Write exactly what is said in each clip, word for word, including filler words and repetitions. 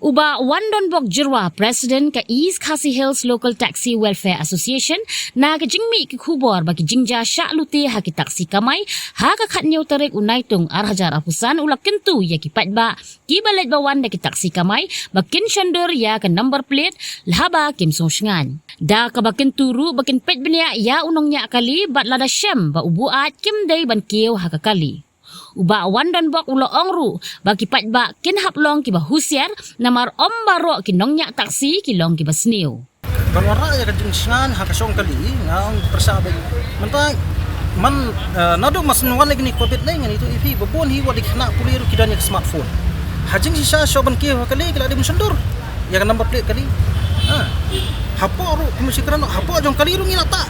U Bah Wandonbok Jyrwa, President ka East Khasi Hills Local Taxi Welfare Association, na ka jingmih ki khubor ba ki jingjia shah lute ha ki taxi kamai, ha ka khatnyiew tarik u Naitung ar hajar arphew san u la kyntu ïa ki paidbah kiba leit ba wan da ki taxi kamai ba kin shondur ïa ka number plate haba kim sngewshngaiñ. Da kaba kyntu ruh ba kin peit bniah ïa u nongñiah kali bad lada shem ba u buaid kim dei ban kiew ha ka kali. U Bah Wandonbok u la ong ruh ba ki paidbah kin hap long kiba husiar namar ym baroh ki nongñiah taxi ki long kiba sniew. Ban wanrah ïa ka jingshngaiñ ha ka shong kali, nga ong pyrshah beit. Mynta man, eh, naduh mar shu wan ïa kane ka covid nine ngan ïathuh ïa phi ba bun hi wat ki khynnah pule ruh ki don ïa ka smartphone. Ha jingshisha shuwa ban kiew ha kali ki la dei ban shondur ïa ka number plate kali. Ha. Hapoh ruh kumne shi kren, hapoh jong kali ruh ngi la tah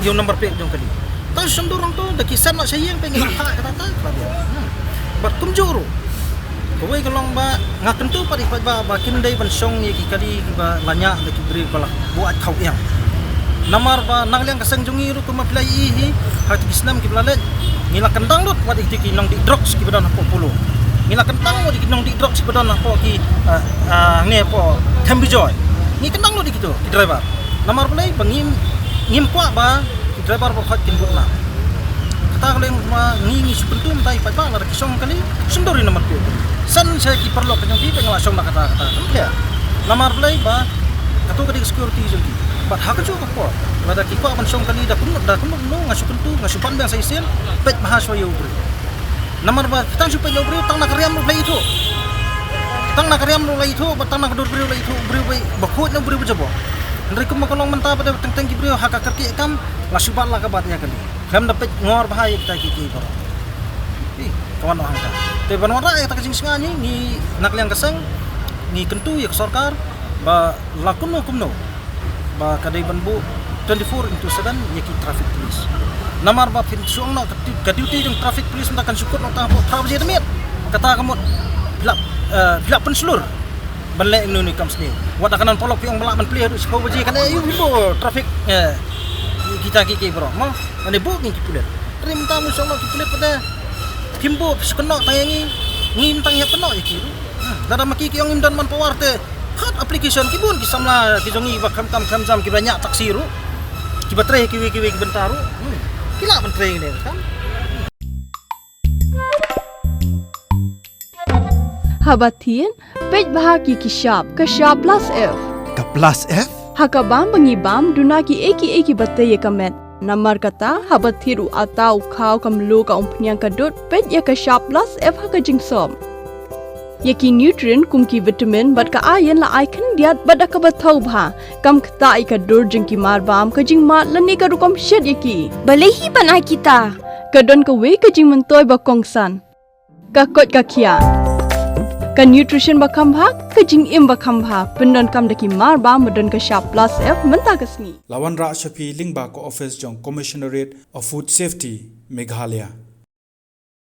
ïa u number plate jong kali. Tang shondur ruh to da ki sem na sha ïing peit ngi la tah kata tah kaba biang. Hmm. Bad kumjuh ruh. Kawei ka long ba nga kyntu pat ïa ki paidbah ba kin dei ban shong ïa ki kali kiba la ñiah da ki briew ba la buaid khaw ïang. Namar ba na ka liang ka seng jong ngi ruh kumba phi la ïohi hi ha kito ki snem kiba la leit, ngi la kyndang lut wat ïa kito ki nongdih drugs kiba don hapoh Polo. Ngi la kyndang lut ïa ki nongdih drugs kiba don hapoh ki, ah, ah, hangne hapoh Them Bijoy. Ngi kyndang lut ïa kito ki driver. Namar balei ba ngim, ngim kwah ba ki driver ba hot kin bud na. Kata ka long ba ngi, ngi shu kyntu mynta ïa ki paidbah lada ki shong kali shondur ïa u number plate. Shen sha ki paralok ka jong phi ba ngi la shong na kata kata. Namar balei ba kato ka dei ka security jong ki. Bad ha kajuh ka por lada ki kwah ban shong kali da kumno da kumno kumno, nga shu kyntu, nga shu pan biang sa shisien, peit bha shuwa ïa u briew. Namar ba tang shu peit ïa u briew, tang na ka riam ruh la ithuh. Tang na ka riam ruh la ithuh, bad tang na ka dur briew la ithuh, u briew ba, ba khuid ne u briew ba jaboh. Hynrei kumba ka long mynta ba dei teng teng ki briew ha ka kyrkieh kam la shu bat la ka bat ïa kali. Khlem da peit ngor bha ïa kita kiei kiei baroh. Ih, ka wan hangta. Te ban wanrah ïa kata ka jingshngaiñ ngi, ngi na ka liang ka seng ngi kyntu ïa ka sorkar ba la kumno kumno ba ka dei ban buh twenty-four into seven ïa ki traffic police. Namar ba phin shu ong noh ka du-, ka duty jong traffic police mynta kan shu kut noh tang hapoh phra baje da miet. Kata ka mut phi lah, eh, phi lah pynshlur ban leh ïa une u kam sniew. Wat la ka nang paralok phi ong ba lah ban plie haduh shiphew baje kan ïoh phi buh traffic, eh, kita kiei kiei baroh mo. Ane buh ngi ki pulit. Hynrei mynta mo shu ong noh ki pulit pat de kim buh, phi shu kynnoh tang ïa ngi, ngi mynta ngi hap kynnoh ïa ki ruh. Hmm, lada ma ki ki ong ngim don manpower te, khot application ki bun ki samla ki jong ngi ba khlem kam khlem jam kiba ñiah taxi ruh, kiba trei kiwei kiwei ki bynta ruh. Hmm, ki lah ban trei ne kam. Haba thied, peit bha ki ki shap, ka shap plus F. Ka plus F? Ha ka bam ba ngi bam, duna kiei kiei kiba tei ïa ka met. Namar kata, haba thied u atta, u khaw, ka mluh, ka umphniang, ka dud, peit ïa ka shap plus F ha ka jingsop. Ïa ki nutrient kum ki vitamin bad ka iron la ai khyndiat bad da kaba thaw bha. Kam ktah ïa ka dur jong ki marbam, ka jingmad lane ka rukom shet ïa ki. Balei hi ban ai kita? Ka don kawei ka jingmyntoi ba kongsan. Ka koit ka khiah. Ka nutrition ba kham bha, ka jingim ba kham bha. Pyndonkam da ki marbam ba don ka shap plus F mynta ka sngi. La wanrah sha phi lyngba ka office jong Commissionerate of Food Safety, Meghalaya.